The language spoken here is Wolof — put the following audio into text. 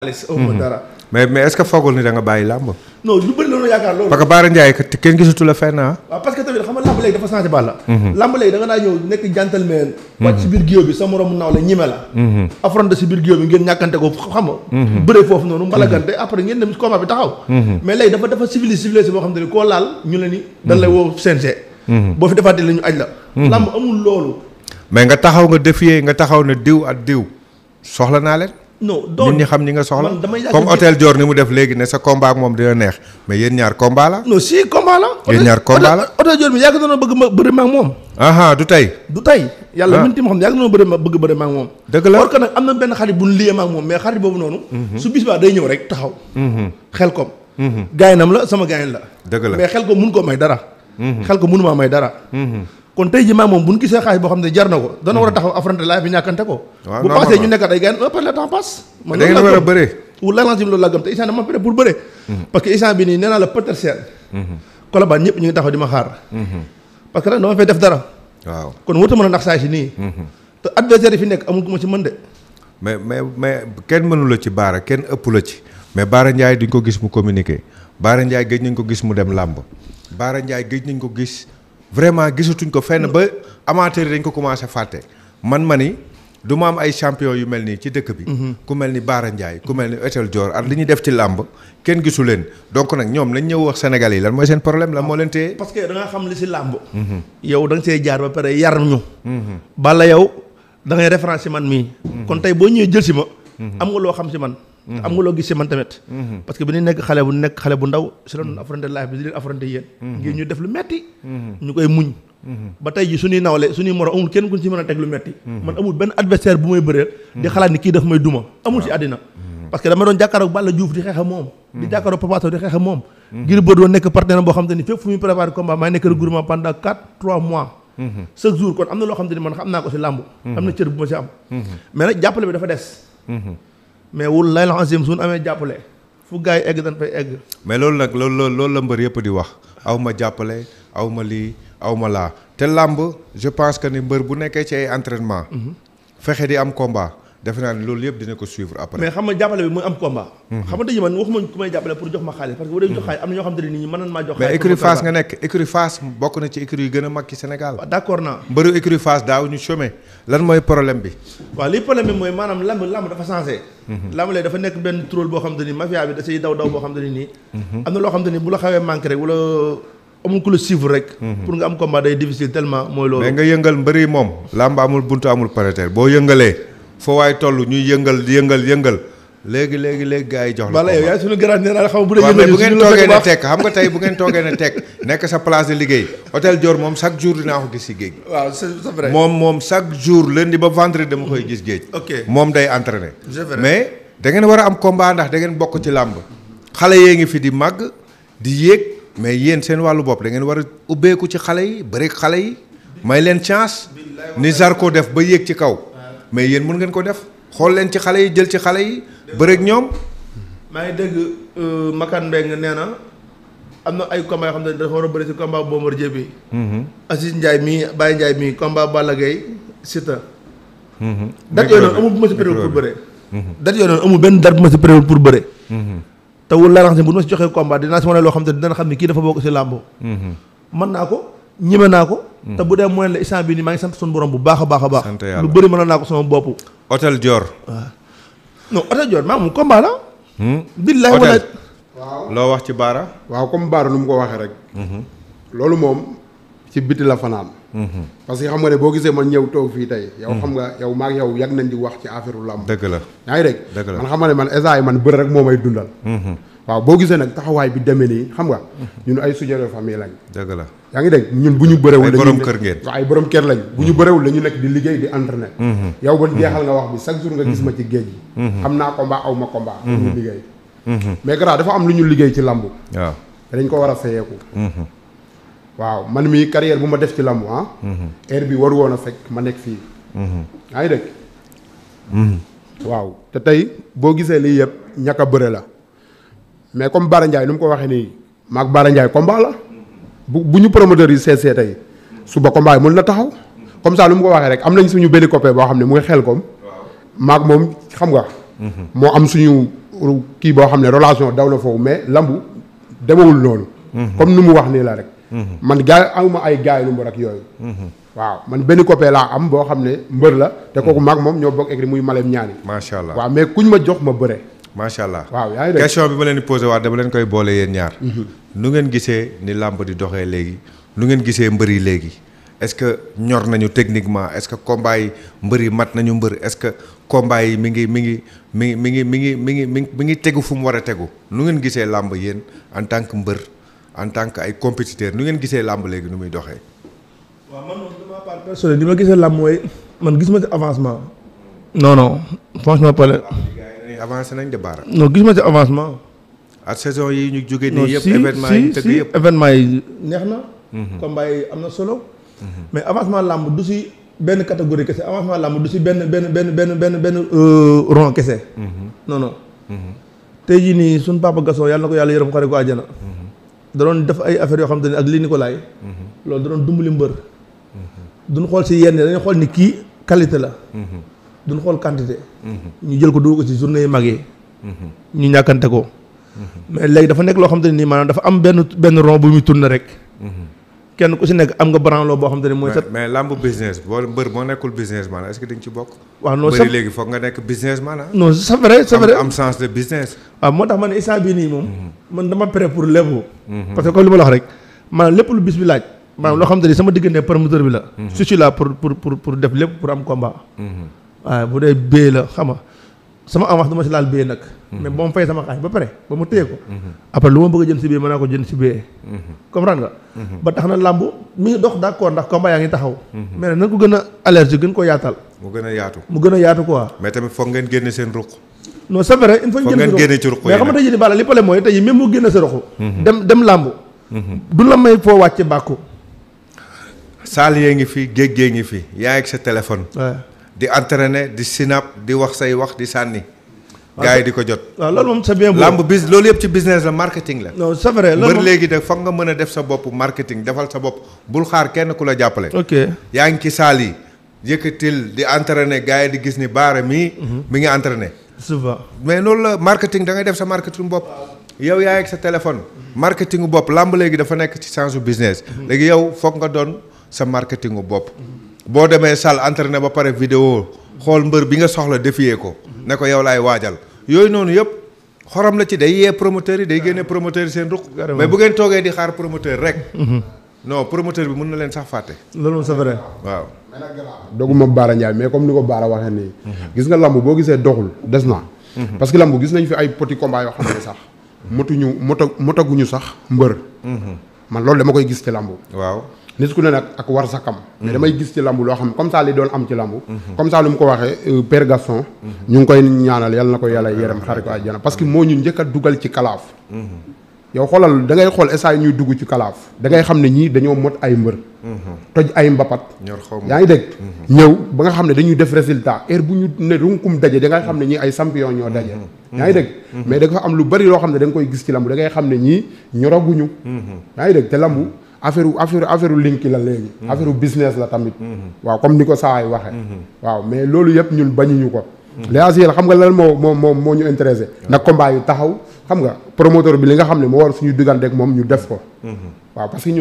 dara. mais est-ce que foogul ni da nga bàyyi làmb. non lu bëri loolu yaakaar loolu. parce que Bara Ndiaye kenn gisatu la fenn ah. waaw parce que tamit xam nga làmb léegi dafa changé Balla. làmb léegi da nga naa ñëw nekk gentleman. wàcc si biir géew bi sa morom naaw la ñime la. affronté si biir géew bi ngeen ñàkkante ko xam nga. bëree foofu noonu mbalagante après ngeen dem si combat bi taxaw. mais léegi dafa civilisé boo xam te ni koo laal ñu ne ni. dañ lay woo CNG. boo fi defaatee la ñu aj la. làmb amul loolu. mais nga taxaw nga défier nga taxaw ne diw ak diw soxla naa leen. non doon nit ñi xam ñi nga soxla. damay comme hôtel Dior ni mu def léegi ne sa combat ak moom dina neex mais yéen ñaar combat la. non si combat la. yéen ñaar combat la hôtel Dior mi yàgg na bëgg ma bëri ma ak moom. du tey. du tey yàlla min ti ma xam ne yàgg na bëgg bëri ma ak moom. dëgg la parce que nag am na benn xarit bu ñu liyee ma ak moom mais xarit boobu noonu. su bis baa day ñëw rek taxaw. xel kom. gaynam la sama gayn la. dëgg la mais xel ko mun koo may dara. xel ko mënumaa may dara. kon tey ji maa moom bu ñu gisee xaalis boo xam ne jar na ko dana war a taxaw affronter laaj bi ñàkkante ko. bu passé ñu nekkat ay gars après le temps passe. da ngeen war a bëree. wala lancé loolu la gëm te instant dama pare pour bëree. parce que instant bi nii nee naa la Petersen. Colobane ñëpp ñu ngi taxaw di ma xaar. parce que nag dama fay def dara. waaw kon warut a mën a nax saa si nii. te adversaire yi fi nekk amul ku ma ci mën de. mais kenn mënu la ci Bara kenn ëpp la ci mais Bara Ndiaye duñ ko gis mu communiquer Bara Ndiaye gëj nañ ko gis mu dem làmb Bara Ndiaye gëj nañ ko gis. vraiment gisatuñ ko fenn ba amateur yi dañ ko commencé fàtte man ma ni du ma am ay champion yu mel nii ci dëkk bi. ku mel ni Bara Ndiaye ku mel ni hôtel Dior ak li ñuy def ci làmb kenn gisu leen donc nag ñoom lañ ñëw wax Sénégal yi lan mooy seen problème lan moo leen téye. parce que da nga xam li si làmb. yow da nga see jaar ba pare yar ñu. Balla yow da ngay référence si man mii. kon tey boo ñëwee jël si ma. am nga loo xam si man. am nga loo gis si man tamit. parce que bi ñu nekk xale bu ndaw si la doon affronté live bi di leen affronté yéen. ngir ñu def lu metti ñu koy muñ. ba tey ji suñuy nawle suñuy moro amul kenn kuñ si mën a teg lu metti man amul benn adversaire bu may bëreel. di xalaat ni kii daf may duma. amul si àddina. parce que dama doon jàkkaaroog Balla Diouf di xeex ak moom. di jàkkaaroog Papa Sow di xeex ak moom. ngir bër doon nekk partenaire boo xam te ni fépp fu muy préparé combat maay nekk regroupement pendant 4-3 mois. chaque jour kon am na loo xam te ni man xam naa ko si làmb. am na cër bu ma si am. mais nag jàppale bi dafa des. mais wul lay la xasim suñu amee jàppale fu gars yi egg dañ fay egg. mais loolu nag loolu la mbër yëpp di wax aw ma jàppale aw ma lii aw ma laa te làmb je pense que ni mbër bu nekkee ci ay entraînement. fexe di am combat defe naa ne loolu yëpp dina ko suivre après. mais xam nga jàppale bi mooy am combat. xam nga tey man waxuma ku may jàppale pour jox ma xaalis parce que bu dee jox xaalis am na ñoo xam te ne nit ñi mën nañ maa jox. xaalis mais écurie Fass nga nekk écurie Fass bokk na ci écurie yu gën a mag ci Sénégal. waaw d'accord naa. mbëru écurie Fass daaw ñu chômé lan mooy problème bi. waaw li problème bi mooy maanaam lamb dafa changé. lamb léegi dafa nekk benn troll boo xam te ni mafia bi da say daw boo xam te ni nii. am na loo xam te ni bu la xawee manqué rek wala amul ku la suivre rek. pour nga am combat day difficile tellement mooy loolu. mais nga yëngal mbëri moom lamb amul buntu amul parterre boo yëngalee foo waay toll ñuy yëngal léegi gars yi jox la. Balla yow yaay suñu garaan nee naa xam bu ngeen toogee ne tekk xam nga tey bu ngeen toogee ne tekk nekk sa place de liggéey hôtel Dior moom chaque jour dinaa ko gis si géej. waaw c'est vrai moom chaque jour lundi ba vendredi dama koy gis géej. ok moom day entraîner. c'est vrai mais da ngeen war a am combat ndax da ngeen bokk ci làmb xale yee ngi fi di màgg di yéeg mais yéen seen wàllu bopp da ngeen war a ubbeeku ci xale yi bëri xale yi may leen chance ni Zarko def ba yéeg ci kaw mais yéen mën ngeen ko def xool leen ci xale yi jël ci xale yi bëreeg ñoom. maa ngi dégg Makan Mbengue nee na am na ay combat yoo xam ne dafa war a bëri si combat Bombardier bi. Aziz Ndiaye mii Baye Ndiaye mii combat Balla Gaye Siteu. date yooyu noonu amul bu ma si période pour bëre. date yooyu noonu amul benn date bu ma si période pour bëre. te wul laa wax bu ma si joxee combat dinaa si wane loo xam te dina xam ne kii dafa bokk si làmb. mën naa ko ñeme naa ko. te bu dee moyen la instant bii nii maa ngi sant suñu borom bu baax a baax a baax. sant yàlla lu bëri mën naa ko sama bopp. hôtel Dior. waaw non hôtel Dior maa moom combat la. billahi wala. waaw loo wax ci Bara. waaw comme Bara nu mu ko waxee rek. loolu moom ci biti la fanaan. parce que xam nga ne boo gisee man ñëw toog fii tey. yow xam nga yow maa ngi yow yàgg nañ di wax ci affaire làmb. dëgg la yaa ngi dégg. dëgg la man xam nga ne man instant yi man bëri rek moo may dundal. waaw boo gisee nag taxawaay bi demee nii xam nga ñun ay sujet famille lañ. dëgg la yaa ngi dégg ñun bu ñu bërewul. ay borom kër ngeen. waaw ay borom kër lañ. bu ñu bërewul la ñu nekk di liggéey di entraîner. yow ba jeexal nga wax bi chaque jour nga gis ma ci géej gi. am naa combat aw ma combat. ñu liggéey. mais gannaaw dafa am lu ñu liggéey ci lamb. waaw dañ ko war a fayeeku. waaw man mii carrière bu ma def ci lamb heure bi waru woon a fekk ma nekk fii. yaa ngi dégg. waaw te tey boo gisee lii yëpp ñàkk a bëre la mais comme Bara Ndiaye nu mu ko waxee nii maag Bara Ndiaye combat la bu ñu promoteur yi seet tey suba combat yi mën na taxaw comme ça lu mu ko waxee rek am nañ suñu benn copain boo xam ne mu ngi xel kom maag moom xam nga. moo am suñu kii boo xam ne relation daw na foofu mais lambu demewul noonu. comme nu mu wax nii la rek. man gars amuma ay gars yu nu mu rek yooyu. waaw man benn copain laa am boo xam ne mbër la te kooku maag moom ñoo bokk écrit muy Malem ñaani. macha allah waaw mais kuñ ma jox ma bëre. macha allah waaw yaa ngi dégg question bi ma leen di posé waat dama leen koy boole yéen ñaar. nu ngeen gisee ni làmb di doxee léegi nu ngeen gisee mbër yi léegi est-ce que ñor nañu techniquement est-ce que combat yi mbër yi mat nañu mbër est-ce que combat yi mi ngi tegu fu mu war a tegu nu ngeen gisee làmb yéen en tant que mbër en tant que ay compétiteur nu ngeen gisee làmb léegi nu muy doxee. waaw man moom de ma part personnelle ni ma gisee làmb mooy man gis ma ci avancement. non franchement parler. avancé nañ de baara. non gis ma ci avancement. ak saison yi ñu jógee non nii yëpp événement yi tëgg yëpp événement yi neex na. combat yi am na solo. mais avancement làmb du si benn catégorie kese avancement làmb du si benn rond kese. non. tey jii nii suñ papa Gasson yàlla na ko yàlla yërëm xare ko àjjana. da doon def ay affaires yoo xam te ne ak lii Nicolas. loolu da doon dimbali mbër. duñ xool si yenn dañuy xool ni kii qualité la. duñ xool quantité. ñu jël ko dugg ko ci journée yu mag yi. ñu ñàkkante ko. mais léegi dafa nekk loo xam te ne nii maanaam dafa am benn rond bu muy tourné rek. kenn ku si nekk am nga branlo boo xam te ne mooy. mais lamb business boo mbër moo nekkul businessman est-ce que dañ ci bokk. waaw non bëri léegi foog nga nekk businessman ah. non c'est vrai am sens de business. waaw moo tax man instant bii nii moom. man dama prêt pour lépp. parce que comme li ma la wax rek maanaam lépp lu bis bi laaj. maanaam loo xam te ni sama diggante promoteur bi la. je suis là pour def lépp pour am combat. waaw bu dee bee la xam nga sama avance dama si laal bee nag. mais ba ma fay sama xaalis ba pare ba ma téye ko. après lu ma bëgg a jënd si bee mën naa ko jënd si bee. comprendre nga. ba tax na làmb mi ngi dox d'accord ndax combat yaa ngi taxaw. mais nag na ko gën a allergie gën ko yaatal. mu gën a yaatu. mu gën a yaatu quoi. mais tamit foog ngeen génne seen ruq. non c'est vrai il faut ñu génne ci ruq mais xam nga tey jii bala li pale mooy tey jii même mu génne sa ruq. dem làmb. du la may foo wàcce bàkku. saal yee ngi fi géej gee ngi fi yaa ngi ak sa téléphone. di entraîner di sinap di wax say wax di sànni. gars yi di ko jot. waaw loolu moom c'est bien beau. lamb bis loolu yëpp ci business la marketing la. non c'est vrai loolu mbër léegi de foog nga mën a def sa bopp marketing defal sa bopp bul xaar kenn ku la jàppale. ok yaa ngi ci saal yi yëkkatil di entraîner gars yi di gis ni baara mii. mi ngi entraîner. souvent mais loolu la marketing da ngay def sa marketing bopp. yow yaa ngi ak sa téléphone. marketing bopp lamb léegi dafa nekk ci sensu business. léegi yow foog nga doon sa marketing bopp. boo demee salle entraîné ba pare vidéo xool mbër bi nga soxla défier ko ne ko yow laay waajal yooyu noonu yëpp xorom la ci day yee promoteurs yi day génne promoteurs yi seen ruq mais bu ngeen toogee di xaar promoteur rek non promoteur bi mën na leen sax fàtte loolu moom c'est vrai waaw doguma Baara Ndiaye mais comme ni ko Baara waxee nii gis nga lamb boo gisee doxul des na parce que lamb gis nañ fi ay petit combat yoo xam ne sax motaguñu sax mbër man loolu dama koy gis ci lamb waaw nit ku ne nag ak war sa kam mais damay gis ci lamb loo xam comme ça li doon am ci lamb comme ça lu mu ko waxee Père Gaston ñu ngi koy ñaanal yàlla na ko yàlla yërëm xarit ko àjjana parce que moo ñu njëkk a dugal ci kalaaf yow xoolal da ngay xool essai ñuy dugg ci kalaaf da ngay xam ne ñii dañoo mot ay mbër toj ay mbapat yaa ngi dégg ñëw ba nga xam ne dañuy def résultat heure bu ñu ne runkum daje da ngay xam ne ñii ay champion ñoo daje yaa ngi dégg mais da nga fa am lu bari loo xam ne da nga koy gis ci lamb da ngay xam ne ñii ñoraguñu yaa ngi dégg te lamb affaire linki la léegi affaire business la tamit waaw comme ni ko saa yi waxee waaw mais loolu yëpp ñun bañuñu ko l'essentiel xam nga lan moo ñu intéressé nag combat yu taxaw xam nga promoteur bi li nga xam ne moo war suñu diggante ak moom ñu def ko waaw parce que